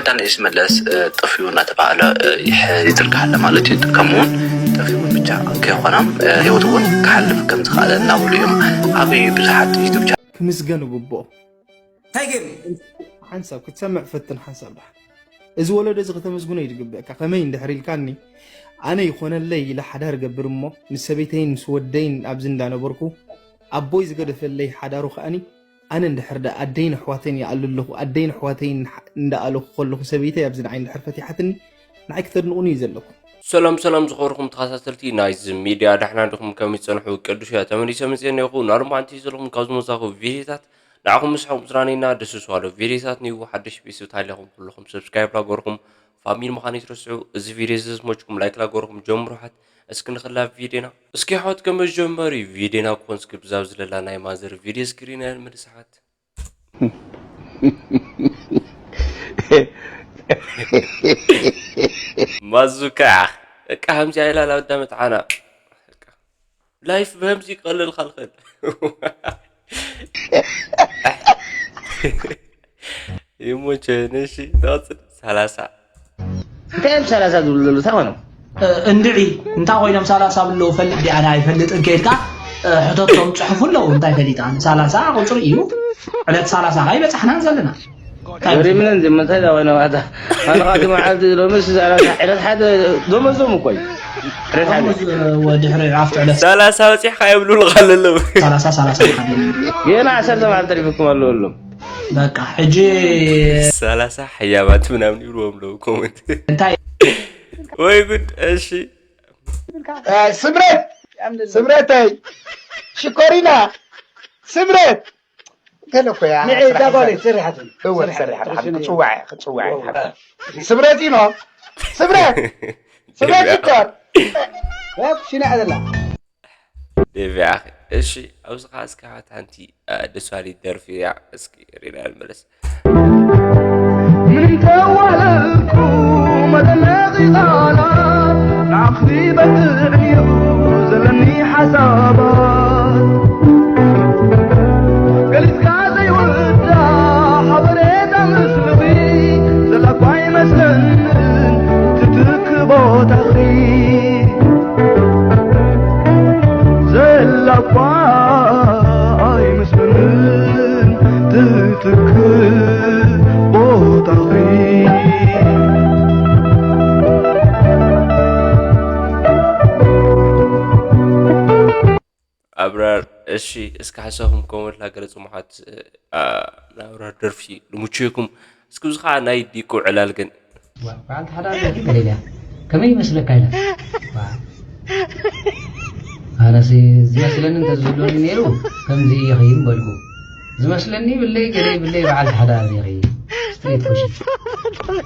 ዳንኤል ሽመለስ፣ እ፣ ጠፊኡ እናተባህለ፣ እ፣ ይሕ-፣ ይዝርጋሕ ኣሎ ማለት እዩ። ከምኡ እውን ጠፊኡ እውን ብቻ ከይኾነ፣ እ፣ ህይወቱ እውን ክሓልፍ ከም ዝኸኣለ እናበሉ እዮም ዓበይ ብዙሓት ዩቱብ ቻ-፣ ክምስገን ግብኦ። እንታይ ገይሩ? ሓንሳብ ክትሰምዕ ፈትን፣ ሓንሳብ ደሓን። እዚ ወለዶ እዚ ከተመስግኖ እዩ ዝግብእካ። ከመይ እንድሕር ኢልካኒ፣ ኣነ ይኾነለይ ኢለ ሓዳር ገብር እሞ፣ ምስ ሰበይተይን ምስ ወደይን ኣብዚ እንዳነበርኩ፣ ኣቦይ ዝገደፈለይ ሓዳሩ ከኣኒ፣ ኣነ እንድሕር ደኣ ኣደይን ኣሕዋተይን ይኣሉ ኣለኹ፣ ኣደይን ኣሕዋተይን እንዳኣለኹ ከለኹ፣ ሰበይተይ ኣብዚ ንዓይ እንድሕር ፈቲሓትኒ፣ ንዓይ ክተድንቑኒ እዩ ዘለኩም። ሰላም ሰላም ዝኸበርኩም ተኸታተልቲ ናይዚ ሚድያ፣ ዳሕና ዲኹም? ከመይ ትጸንሑ? ቅዱስ እያ ተመሊሰ መጽኤ እኒኹ። ናሎም ሓንቲ ዘለኹም ካብ ዝመጻኹ ቪድዮታት ንዓኹም ምስሕኹም ዝራነይና ደስ ዝዋሎ ቪድዮታት ንዩ። ሓደሽ ቤተሰብ ታሊኹም ኩልኹም ሰብስክራይብ ላገርኩም ፋሚሊ ምዃን ይትረስዑ። እዚ ቪድዮ እዚ ዝመችኩም ላይክ ላገርኩም ጀምሩ። ሓት እስኪ ንኽላ ቪድዮና እስኪ ሓት ከመጀመሪ ቪድዮና ክኾን እስኪ ብዛብ ዝለላ ናይ ማዘር ቪድዮ ስክሪን ንመልስ ሓት። ማዙካ በቃ ከምዚኣ ኢላ ላውዳ መጥዓና። ላይፍ ብህምዚ ይቀልል ካልኸል። ይሞቸን። እሺ፣ ንቐጽል። ሰላሳ። እንታይ እዮም ሰላሳ ዝብሉ ዘለዉ? እንታይ ኮይኖም? እ፣ እንድዒ እንታይ ኮይኖም ሰላሳ ብለው ፈልጥ ዲኣ? ኣነ ኣይፈልጥን ከይድካ፣ እ፣ ሕተቶም ጽሑፉ ኣለዉ። እንታይ ፈሊጣ? ሰላሳ ቁጽሪ እዩ። ዕለት ሰላሳ ኸኣ ይበጻሕና ዘለና። ገሪምና እንጂ፣ እንታይ ደኣ ኮይና ዋታ? ኣነ ኻቲ መዓልቲ ሎምስ ሰላሳ ዕለት ሓደ ደሞዞም እኮ እዩ። ዕለት ሓደ። ደሞዝ፣ እ፣ ወድሕሪ ኣብቲ ዕለት ሰላሳ በጺሕካ የብሉልካ ኣለዉ። ሰላሳ፣ ሰላሳ ሓደ። ገና ዓሰርተ መዓልቲ ተሪፉኩም ኣለዉ ኣሎም። በቃ፣ ሕጂ ሰላሳ ሕያባት ምናምን ይብልዎም ኣለዉ ኮመንት። እንታይ? ወይ ጉድ። እሺ። እ፣ ስምረት! ስምረተይ! ሽኮሪና! ስምረት! ገለ እኮ እያ፣ ንዒ፣ ስራሕ እዛ ጓል እያ። ትሰርሕ ኣትብል። እወ፣ ትሰርሕ ትሰርሕ ኣትብል። ኣትብል። ክትጽዋዕ እያ፣ ክትጽዋዕ እያ። እወ። ስምረት ኢኖ። ስምረት! ስምረት ይኮር! እብ ሽና እያ ዘላ። ዴቪ ኣኺ። እሺ፣ ኣብዚ ኸዓ እስኪ ሓንቲ፣ እ፣ ደስ በሃሊት ደርፊ እያ። እስኪ ሪና ንመለስ። ምንም ተዋለልኩ መደነቒ ቃላት፣ ንዓኺ በቅዕ እዩ ዘለኒ ሓሳባት። ገሊጽካ ዘይውዳእ ሓበሬታ ምስልኺ፣ ዘለኳ ኣይመስለንን ትትክ ቦታኺ። ዘለኳ ኣይመስለንን ትትክ ቦታኺ። ኣብራር፣ እሺ፣ እስኪ ሓሳብኩም ኮመንት ላገለ ጽሙሓት፣ እ፣ ኣ፣ ንኣብራር ደርፊ ልሙችኩም። እስኪ እዚ ኸዓ ናይ ዲቁ ዕላል ግን። ዋ፣ በዓልቲ ሓዳር ዶ ገለ ኢላ? ከመይ ይመስለካ ኢላ? ዋ። ኣነሲ ዝመስለኒ እንተዝህልወኒ ነይሩ፣ ከምዚ ይኸይን በልኩ። ዝመስለኒ ብለይ ገለ ብለይ በዓልቲ ሓዳር ኢኺ። ስትሬት ኮሽን።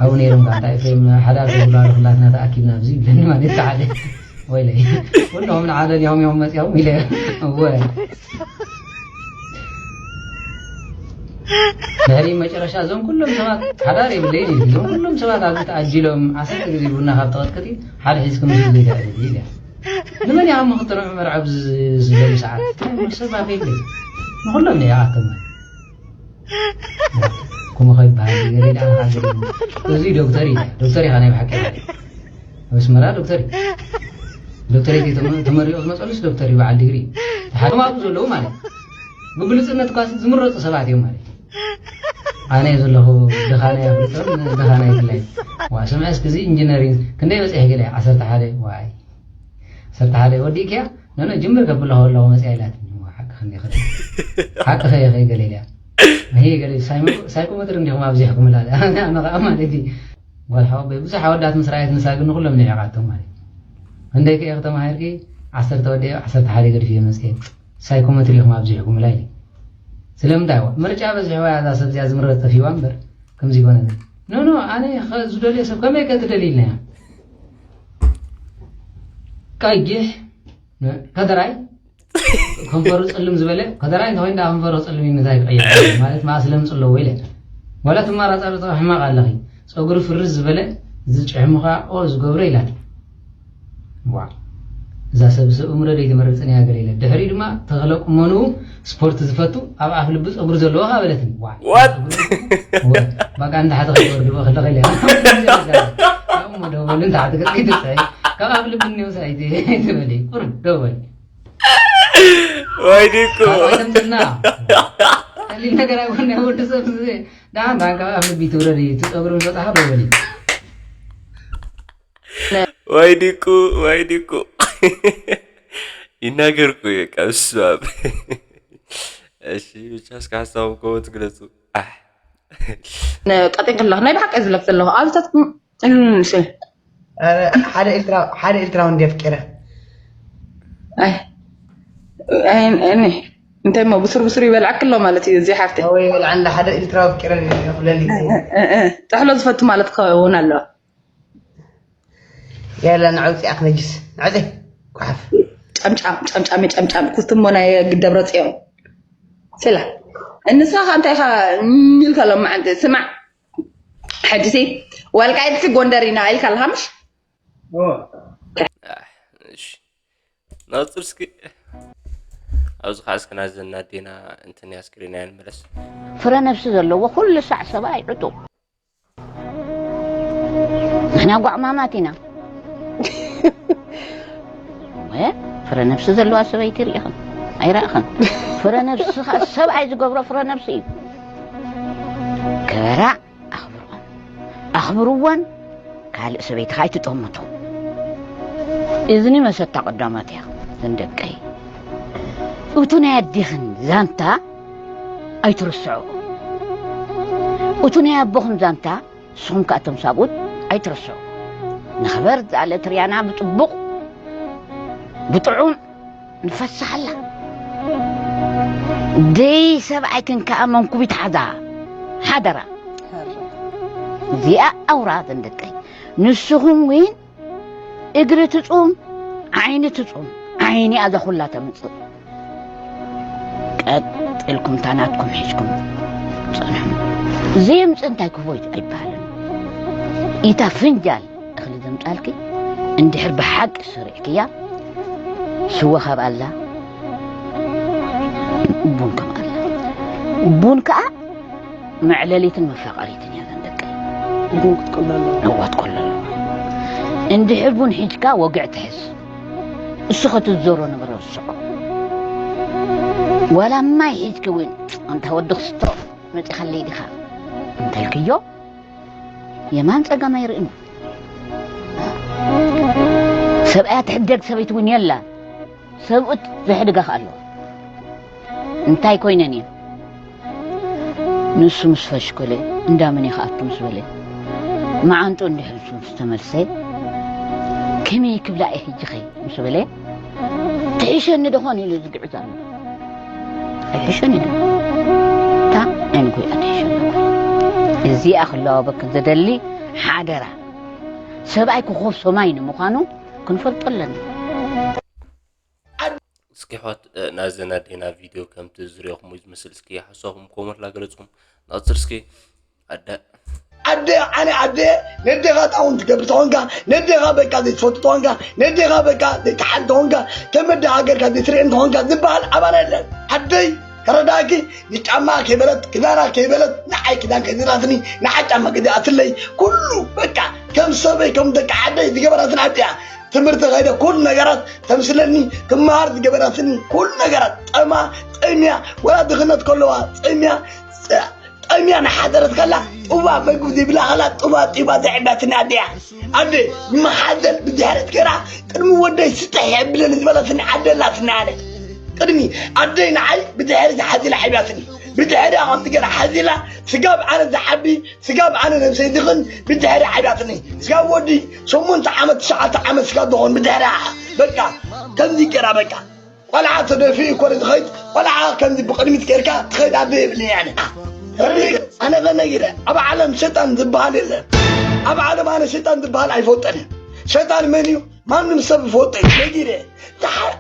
ኣብኡ ነይሮም ከኣ፣ እንታይ ኤፍሬም ሓዳር ተብሉ ኣሎ፣ ኩላትና ተኣኪብና ኣብዚ ይብለኒ ማለት ተሓደ። ወይለይ፣ ኩሎም ንዓለም እዮም እዮም መጺኦም ኢለ። እወ። ድሕሪ መጨረሻ እዞም ኩሎም ሰባት ሓዳር የብለይን እዩ። እዞም ኩሎም ሰባት ኣብዚ ተኣጅሎም ዓሰርተ ግዜ ቡና ካብ ተቐጥቅጢ ሓደ ሒዝኩም ምስ ዘይትዕልል ኢለ። ንመን እያ እሞ ክትርዑ መርዓ ኣብዚ ዝደሊ ሰዓት? እንታይ እሞ ሰብ ኣፍ የብለይ። ንኹሎም እየ ይኣቶም። ኩምኸ ይበሃል፣ ገለ ኢለ ኣልካ ገለ። እዚ ዶክተር እዩ። ዶክተር ኢኻ ናይ ብሓቂ። ኣብ ኣስመራ ዶክተር እዩ። ዶክተሬት እዩ ተመ-፣ ተመሪቑ ዝመጸሉስ ዶክተር እዩ፣ በዓል ዲግሪ። ሓደ ኣብኡ ዘለዉ ማለት እዩ። ብግሉጽነት እኳ ዝምረጹ ሰባት እዮም ማለት እዩ። ኣነ እየ ዘለኹ፣ ድኻና እየ ፍልጦን ድኻና ይፍለይ። ዋ፣ ስምዐ እስኪ፣ እዚ ኢንጂነሪንግ ክንደይ በጺሐ ገለ? ዓሰርተ ሓደ። ዋይ። ዓሰርተ ሓደ ወዲእክያ? ኖ፣ ኖ፣ ጅምር ከብሎ ከለኹ መጽያ ኢላትኒ። ዋ፣ ሓቅኺ እንዲኺ። ሓቅኺ ኢኺ ገለ ኢልያ። ይሄ ገለ ሳይሞ-፣ ሳይኮሜትሪ እንዲኹም ኣብዚሕኩም እላ። ኣነ ኸኣ ማለት እዩ። ጓል ሓወቦይ ብዙሕ ኣወዳት ምስ ረኣየት ንሳ ግን ንኹሎም ንዒቓቶም ማለት እዩ። ክንደይ ከ ኢኺ ተማሂርኪ? ዓሰርተ ወዲኤ ዓሰርተ ሓደ ገዲፈ እየ መጽየ። ሳይኮሜትሪ ኢኹም ኣብዚሕኩም ኢላ ኢሊ። ስለምንታይ? ዋ፣ ምርጫ በዚሕዋ እያ እዛ ሰብ እዚኣ ዝምረጽ ጠፊእዋ እምበር ከምዚ ይኮነ። ኖ፣ ኖ፣ ኣነ ኸ-፣ ዝደልዮ ሰብ ከመይ ከ ትደልይልና እያ? ቀይሕ፣ ነ-፣ ከደራይ፣ ከንፈሩ ጽልም ዝበለ፣ ከደራይ እንተኾይኑ ደኣ ከንፈሩ ክጽልም እዩ፣ እንታይ ክቕይር? ማለት መኣስ ለምጽ ኣለዎ ኢለ። ዋላ ትማራጸ ሕማቕ ኣለኺ። ጸጉሪ ፍርዝ ዝበለ፣ ዝጭሕሙ ኸኣ ኦ ዝገብሮ ኢላትኒ። ዋ። እዛ ሰብ ሰብ እምሮ ደይ ትመርጽን እያ ገለ ኢለ። ድሕሪኡ ድማ ተኽለ ቁመንኡ ስፖርት ዝፈቱ ኣብ ኣፍ ልቢ ጸጉሪ ዘለዎ ካ በለትኒ። ዋ። What? ዋ፣ ባቃ እንተ ሓተ ከይወርድ በ ከለ ከለ። እሞ ደው በሉ እንተ ሓተ ከይትጽዒ። ካብ ኣፍ ልቢ እኒውስ ኣይትበሊ። ቁርብ ደው በል። ወይ ዲኩ። ካልኣይ ተምጽና። ቀሊል ነገር ኣይኮነ ወዲ ሰብ እዚ። ደሓን ደሓን ካብ ኣፍ ልቢ ትውረድ እዩ። እቲ ጸጉሪ ምስ ወጣኻ ደው በል እዩ። ወይ ዲኩ ወይ ዲኩ። ይናገርኩ እየ ካብ ስባብ። እሺ ብቻ እስከ ሓሳብኩም ኮመንት ግለጹ። ኣሕ። ቀጢን ከለኹ ናይ ብሓቂ ዝለፍ ዘለኹ ኣብታት ኧረ፣ ሓደ ኤርትራ ሓደ ኤርትራዊ እንዲ ኣፍቂረ እንታይ እሞ ብሱር ብሱር ይበልዓክ ኣሎ ማለት እዩ እዚ ሓፍቲ ወይ በልዓንዳ ሓደ ኤርትራዊ ኣፍቂረ ክብለኒ ጥሕሎ ዝፈቱ ማለት ክኸውን ኣለዋ ያላ ንዐውፂኣ ክነጅስ ንዐፀ ጓሓፍ ጨምጫም ጨምጫም ጨምጫም ኩትሞ ናይ ደብረ ፅዮን ስላ እንስኻ ከ እንታይ ኢኻ ሚልካ ሎም መዓንቲ ስማዕ ሕጂ ሲ ዋልቃይት ሲ ጎንደር ኢና ኢልካ ኣለኻ ምሽ እሺ ናጽር እስኪ ኣብዚ ከዓ እስኪ ናዘና ኣዴና እንትን ያስክሪና ንመለስ ፍረ ነብሲ ዘለዎ ኩሉ ሳዕ ሰብኣይ ዕጡቕ ንሕና ጓዕማማት ኢና ወ ፍረ ነብሲ ዘለዋ ሰበይቲ ርኢኽን ኣይረእኽን ፍረ ነብሲ ከዓ ሰብኣይ ዝገብሮ ፍረ ነብሲ እዩ ክበራ ኣኽብርኦም ኣኽብርወን ካልእ ሰበይቲ ከዓ ኣይትጠምቱ እዝኒ መሰታ ቀዳማት እያ ዘን ደቀይ እቱ ናይ ኣዴኽን ዛንታ ኣይትርስዑ እቱ ናይ ኣቦኽን ዛንታ ንስኹም ከኣ እቶም ሳብኡት ኣይትርስዑ ንኽበር ዝኣለት ርያና ብጽቡቕ ብጥዑም ንፈስሓላ ደይ ሰብኣይክን ከኣ መንኩብ ይትሓዛ ሓደራ እዚኣ ኣውራ ዘንደቀይ ንስኹም ዊን እግሪ ትጹም ዓይኒ ትጹም ዓይኒ ኣዛ ኩላ ተምጽእ ቀጥ ኢልኩም እታ ናትኩም ሒዝኩም ጽንሑ። ዘየምጽእ እንታይ ክህቦ ኣይበሃልን። ኢታ ፍንጃል እኽሊ ዘምጻልኪ እንድሕር ብሓቂ ሰሪዕክያ ስወ ካብ ኣላ ቡን ከም ኣላ ቡን ከኣ መዕለሊትን መፋቐሪትን እያ ዘን ደቀይ። ቡን ክትቆሎ ኣለዋ። እዋ ትቆሎ ኣለዋ። እንድሕር ቡን ሒዝካ ወግዕ ትሕዝ። እሱ ኸትዘሮ ነገር ወስዖ ዋላ ማይ ሒዝኪ እውን ኣንታ ወዲ ክስቶ መፂኻለይ ዲኻ እንተልክዮ የማን ፀገም ኣይርእን ሰብኣያ ትሕደግ ሰበይቲ እውን የላ ሰብኡት ዘሕድጋ ከ ኣለዋ እንታይ ኮይነን እየን ንሱ ምስ ፈሽኮለ እንዳመን ኢኻ ኣቱ ምስ በለ መዓንጡ እንድሕልሱ ዝተመልሰ ከመይ ክብላ እየ ሕጂ ኸ ምስ በለ ትሕሸኒ ደኾን ኢሉ ዝግዕዝ ኣሎ ኣይሕሸኒ ዶ እታ ዓይንጎይ ኣትሕሸኒ እዚኣ ክለዋበክን ዘደሊ ሓደራ ሰብኣይ ክኾሶማይ ንምዃኑ ክንፈልጦ ኣለና እስኪ ሕዋት ናዘን ኣዴና ቪድዮ ከምቲ ዝሪኦኹም ዝመስል እስኪ ሓሳብኩም ኮመንት ላገለፅኩም ናፅር እስኪ ኣደ ኣደ ኣነ ኣደ ነዴኻ ጣውን ትገብር ተኾንካ ነዴኻ በቃ ዘይትፈቱ ተኾንካ ነዴኻ በቃ ዘይትሓል ተኾንካ ከም ኣደ ሃገርካ ዘይትርእየን ተኾንካ ዝበሃል ኣባና የለን ኣደይ ተረዳእኪ ንጫማ ከይበለት ክዳና ከይበለት ንዓይ ክዳን ከይገዛትኒ ንዓ ጫማ ገዚኣትለይ ኩሉ በቃ ከም ሰበይ ከም ደቂ ዓደይ ዝገበራትን ኣዲኣ ትምህርቲ ከይደ ኩሉ ነገራት ተምስለኒ ክመሃር ዝገበራትኒ ኩሉ ነገራት ጠማ ጠምያ ወላ ድኽነት ከለዋ ጠምያ ጠምያ ንሓደረት ከላ ጡባ መግቢ ዘይብላ ከላ ጡባ ጢባ ዘዕባትኒ ኣዲኣ ኣደ ብመሓዘል ብድሕረት ገይራ ቅድሚ ወደይ ስጥሕ የብለኒ ዝበለትኒ ኣደ ኣላትኒ ኣነ ቅድሚ ኣደይ ንዓይ ብድሕሪ ሓዚላ ሓቢያትኒ ብድሕሪኣ ከምቲ ገይራ ሓዚላ ስጋብ ኣነ ዝዓቢ ስጋብ ኣነ ነብሰይ ድኽን ብድሕሪ ዓብያትኒ ስጋብ ወዲ ሸሞንተ ዓመት ትሽዓተ ዓመት ስጋብ ዝኾን ብድሕሪ በቃ ከምዚ ገይራ በቃ ቆልዓ ተደፊኡ እኮ ዝኸይድ ቆልዓ ከምዚ ብቕድሚት ጌርካ ትኸይድ ኣደ የብልኒ ኣነ ኣነ ነጊረ ኣብ ዓለም ሸጣን ዝበሃል የለን ኣብ ዓለም ኣነ ሸጣን ዝበሃል ኣይፈልጠን ሸጣን መን እዩ ማንም ሰብ ዝፈልጦ እዩ ነጊረ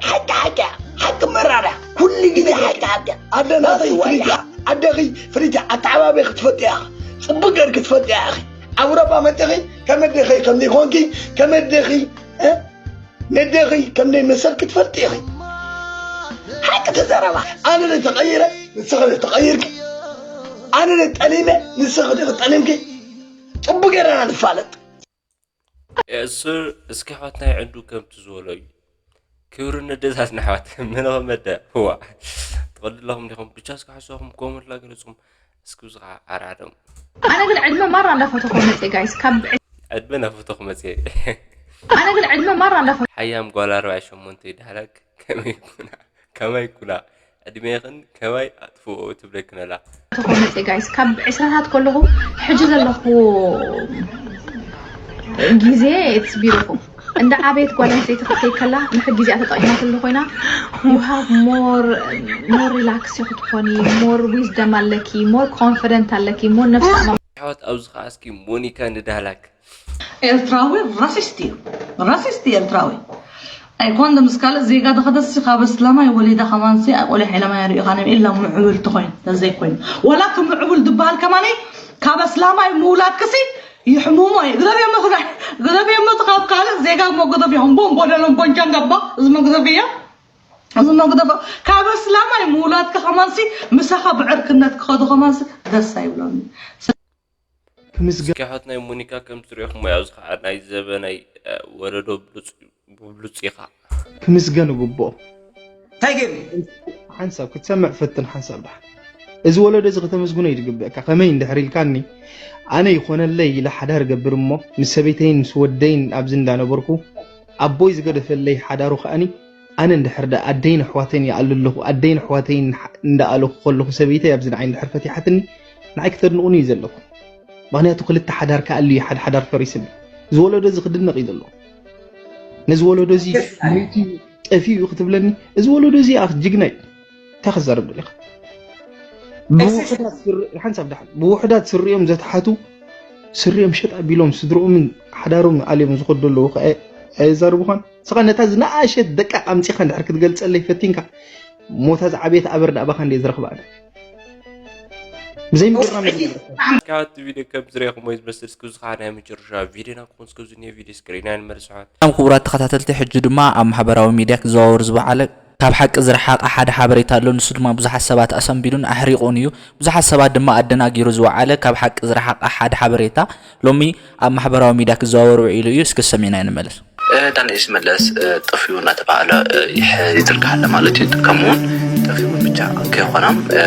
ሓቂ ሓቂ ሓቂ መራራ ኩሉ ግዜ ሓቂ ሓቂ ኣደ ናተይ ፍሪጃ ኣደኺ ፍሪጃ ኣተዓባበ ክትፈልጢ ኢኻ ጽቡቅ ገር ክትፈልጢ ኢኻ ኣውሮፓ መጥኺ ከመደኺ ከም ዘይኮንኪ ከመደኺ ነዴኺ ከም ደይ መሰል ክትፈልጢ ኢኺ። ሓቂ ተዛረባ። ኣነ ደ ተቐይረ፣ ንስኺ ደ ተቐይርኪ። ኣነ ደ ጠሊመ፣ ንስኺ ደ ጠሊምኪ። ጽቡቅ ጌርና ንፋለጥ። እሱር እስኪ ኣሕዋትና ይዕንዱ ከምቲ ዝበሎ እዩ። ክብሪ ነደታትና ኣሕዋት። መን ኸመደ? እዋ፣ ትቐልዱ ኣለኹም ዲኹም? ብቻ እስኪ ሓሳብኩም ኮመንት ላ ገለጹም። እስኪ ብዚ ኸዓ ኣርኣዶም። ኣነ ግን ዕድመ ማራ እንዳፈተኹ መፅእ ጋይስ ካብ ዕስ- ዕድመ ናፈተኹ መፅእ። ኣነ ግን ዕድመ ማራ እንዳፈተኹ ሓያም ጓል ኣርባዕተ ሸሞንተ ይዳህላክ። ከመይ ኩና? ከመይ ኩና? ዕድሜኽን ከማይ ኣጥፍኦ ትብለክን ኣላ። መፅእ ጋይስ ካብ ዕስራታት ከለኹ ሕጂ ዘለኹ ግዜ it's beautiful። እንዳ ዓበየት ጓል ኣንስተይቲ ክትከይ ከላ ንሕድ ግዜኣ ተጠቂማትሉ ኮይና you have more more relax ክትኮኒ more wisdom ኣለኪ more confident ኣለኪ more ነብሲ ኣሕዋት ኣብዚ ኸዓ እስኪ ሞኒካ ንዳህላክ። ኤርትራዊ ራሲስት እዩ። ራሲስት እዩ ኤርትራዊ። ኣይኮን ምስ ካልእ ዜጋ ተኸደሲ ካብ ኣስላማይ ወሊዳ ከማንሲ ኣቆሊ ሓይለማይ ሪኢኻ ነ ኢላ ምዕብል ትኾይን ተዘይኮይን ዋላ እቲ ምዕብል ዝበሃል ከማኒ ካብ ኣስላማይ ምውላድ ክሲ ይሕሙሞ እዩ ግደፍ የሞ ትግራይ ግደፍ የሞ ካብ ካልእ ዜጋ ሞ ግደፍ ይኹን ቦም ቦደሎም ቦንቻን ገባ እዚ መግደፍ እያ እዚ መግደፍ ካብ ኣስላማይ ምውላድ ከማንሲ ምሳኻ ብዕርክነት ክኸዱ ከማንሲ ደስ ኣይብሎኒ ክምስገን እስኪ ኣሕዋት ናይ ሞኒካ ከም ትሪእኹም ወይ ኣብዚ ከዓ ናይ ዘበናይ ወለዶ ብሉፅ ብብሉፅ ኢኻ። ክምስገን ይግብኦ እንታይ ገይሩ ሓንሳብ ክትሰምዕ ፈትን ሓንሳብ ድሓን እዚ ወለዶ እዚ ከተመስግኖ እዩ ዝግብእካ ከመይ እንድሕር ኢልካኒ ኣነ ይኾነለይ ኢለ ሓዳር ገብር እሞ ምስ ሰበይተይን ምስ ወደይን ኣብዚ እንዳነበርኩ ኣቦይ ዝገደፈለይ ሓዳሩ ከኣኒ ኣነ እንድሕር ዳ ኣደይን ኣሕዋተይን ይኣሉ ኣለኹ ኣደይን ኣሕዋተይን እንዳኣለኹ ከለኹ ሰበይተይ ኣብዚ ንዓይ እንድሕር ፈቲሓትኒ ንዓይ ክተድንቑኒ እዩ ዘለኩም ምኽንያቱ ክልተ ሓዳር ክኣሉ እዩ ሓደ ሓዳር ፈሪስኒ እዚ ወለዶ እዚ ክድነቕ እዩ ዘለዎ ነዚ ወለዶ እዚ ሞይቱ ጠፊኡ እዩ ክትብለኒ እዚ ወለዶ እዚ ኣኽ ጅግና እዩ እንታይ ክዛረብ ደሊኻ ብውሑዳት ስሪ ሓንሳብ ድሓን ብውሑዳት ስሪኦም ዘትሓቱ ስሪኦም ሸጥ ኣቢሎም ስድርኦምን ሓዳሮም ኣልዮም ዝኸዱ ኣለዉ ከ ኣየዛርቡኻን ስኻ ነታ ዝነኣሸት ደቃ ኣምፂኻ እንድሕር ክትገልፀለይ ፈቲንካ ሞታ ዝዓበየት ኣበር ዳኣባኻ እንደ ዝረኽባ ኣነ ብዘይ ምድራም ካብቲ ቪዲዮ ከም ዝረኹሞ ዝመስል እስኪ እዚ ከዓ ናይ መጨረሻ ቪዲዮና ክኾን እስከ ዝኒኦ ቪዲዮ ስክሪን ኣይንመልስ ኣሕዋት። ሰላም ክቡራት ተኸታተልቲ፣ ሕጂ ድማ ኣብ ማሕበራዊ ሚድያ ክዘዋወር ዝወዓለ ካብ ሓቂ ዝረሓቐ ሓደ ሓበሬታ ኣሎ። ንሱ ድማ ብዙሓት ሰባት ኣሰንቢዱን ኣሕሪቑን እዩ። ብዙሓት ሰባት ድማ ኣደናጊሩ ዝወዓለ ካብ ሓቂ ዝረሓቐ ሓደ ሓበሬታ ሎሚ ኣብ ማሕበራዊ ሚድያ ክዘዋወር ውዒሉ እዩ። እስኪ ሰሚዕና ንመለስ። ዳንኤል ሽመለስ ጠፊኡ እናተባህለ ይዝርጋሕ ኣሎ ማለት እዩ። ከምኡውን ጠፊኡ ብቻ ከይኮነ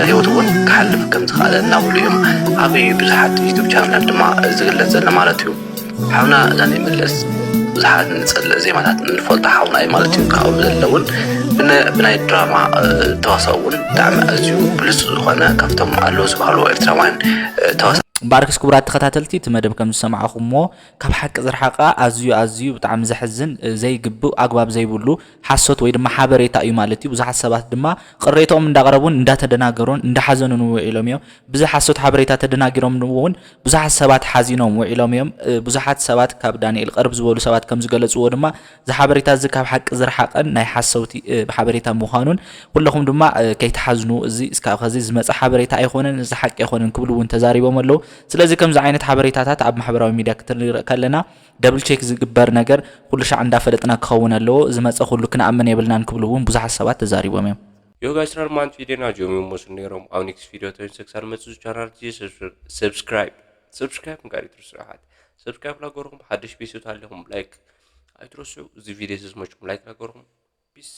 ህይወቱ እውን ክሓልፍ ከም ዝኽኣለ እናበሉ እዮም ኣብ ብዙሓት ዩቱብ ቻነላት ድማ ዝግለጽ ዘሎ ማለት እዩ። ሓውና ዳንኤል መለስ ብዙሓት ንጸልእ ዜማታት ንፈልጦ ሓውና እዩ ማለት እዩ። ካብኡ ዘለውን ብናይ ድራማ ተዋሳኦ እውን ብጣዕሚ ኣዝዩ ብሉጽ ዝኾነ ካብቶም ኣለዉ ዝበሃሉ ኤርትራውያን ተዋሳ እምበኣርከስ ክቡራት ተኸታተልቲ እቲ መደብ ከም ዝሰማዕኹምዎ ካብ ሓቂ ዝረሓቐ ኣዝዩ ኣዝዩ ብጣዕሚ ዘሕዝን ዘይግብእ ኣግባብ ዘይብሉ ሓሶት ወይ ድማ ሓበሬታ እዩ ማለት እዩ። ብዙሓት ሰባት ድማ ቅሬታኦም እንዳቕረቡን እንዳተደናገሩን እንዳሓዘኑን ውዒሎም እዮም። ብዚ ሓሶት ሓበሬታ ተደናጊሮም እውን ብዙሓት ሰባት ሓዚኖም ውዒሎም እዮም። ብዙሓት ሰባት ካብ ዳንኤል ቅርብ ዝበሉ ሰባት ከም ዝገለፅዎ ድማ እዚ ሓበሬታ እዚ ካብ ሓቂ ዝረሓቐን ናይ ሓሰውቲ ሓበሬታ ምዃኑን ኩለኹም ድማ ከይትሓዝኑ እዚ እስካብ ኸዚ ዝመፀ ሓበሬታ ኣይኮነን እዚ ሓቂ ኣይኮነን ክብሉ እውን ተዛሪቦም ኣለዉ። ስለዚ ከምዚ ዓይነት ሓበሬታታት ኣብ ማሕበራዊ ሚድያ ክትንርኢ ከለና ደብል ቼክ ዝግበር ነገር ኩሉ ሻዕ እንዳፈለጥና ክኸውን ኣለዎ። ዝመፀ ኩሉ ክንኣምን የብልናን ክብሉ እውን ብዙሓት ሰባት ተዛሪቦም እዮም። Yo guys, Rarman video na jomi musu nerom au next video to insek sarmetsu channel ji subscribe subscribe ngari terus rahat subscribe la gorum hadish bisu talihum like ai terus zi video sis machum like la gorum peace.